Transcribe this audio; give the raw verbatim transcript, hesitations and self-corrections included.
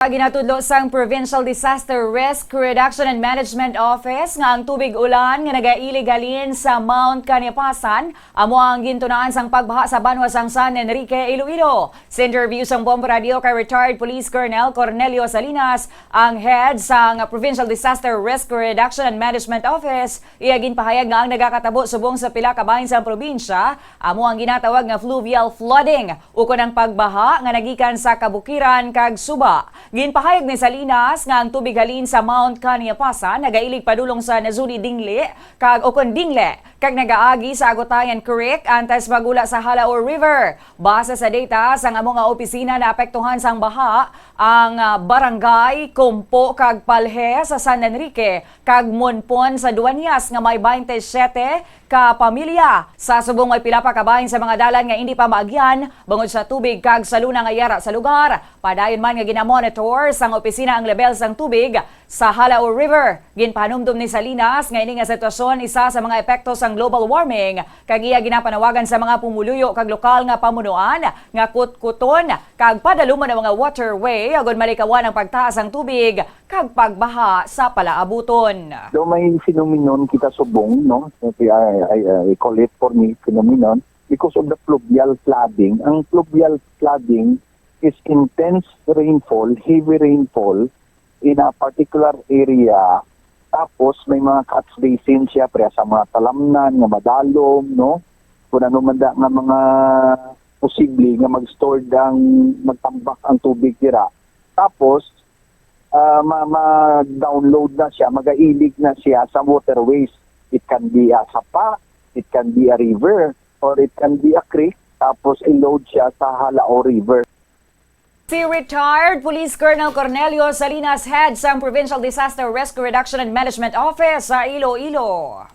Ginatudlo sang Provincial Disaster Risk Reduction and Management Office nga ang tubig ulan nga nagailig halin sa Mount Kaniapasan amo ang gintunaan sang pagbaha sa banwa sang San Enrique, Iloilo. Sa interview sang Bombo Radio kay retired Police Colonel Cornelio Salinas, ang head sang Provincial Disaster Risk Reduction and Management Office, iya ginpahayag nga ang nagakatabo subong sa pila ka bahin sang probinsya amo ang ginatawag nga fluvial flooding, ukon ang pagbaha nga nagikan sa kabukiran kag suba. Ginpahayag ni Salinas nga ang tubig halin sa Mount Kaniapasan nagailig padulong sa Nazuli Dingli kag ukon Dingle kag nagaagi sa Agotayan Creek antes magula sa Jalao River. Base sa data sang amo nga opisina, naapektuhan sang baha ang, ah, barangay Compo kag Palje sa San Enrique kag Monpon sa Dueñas nga may twenty-seven ka pamilya. Sa subong, may pila pa ka bahin sa mga dalan nga indi pa maagyan bangod sa tubig kag saluna nga yara sa lugar. Padayon man nga ginamonitor sang opisina ang lebel sang tubig sa Jalao River. Ginpahanumdom ni Salinas nga ini nga sitwasyon isa sa mga epekto sang global warming, kag iya ginapanawagan sa mga pumuluyo kag lokal nga pamunuan nga kutkuton kag padalumon ang mga waterway agod malikawan ang pagtaas sang tubig kag pagbaha sa palaabuton. Daw may phenomenon kita subong, no? I, I, I call it for me phenomenon because of the fluvial flooding. Ang fluvial flooding is intense rainfall, heavy rainfall in a particular area. Tapos may mga catch basin siya, pareha sa mga talamnan nga madalom, no? Kung ano man da nga mga posible nga mag-stored ang, magtambak ang tubig dira. Tapos, ah, ma-, ma-download na siya, magailig na siya sa waterways. It can be a sapa, it can be a river, or it can be a creek, tapos i-load siya sa Jalao River. Si retired Police Colonel Cornelio Salinas, head sang Provincial Disaster Risk Reduction and Management Office sa Iloilo.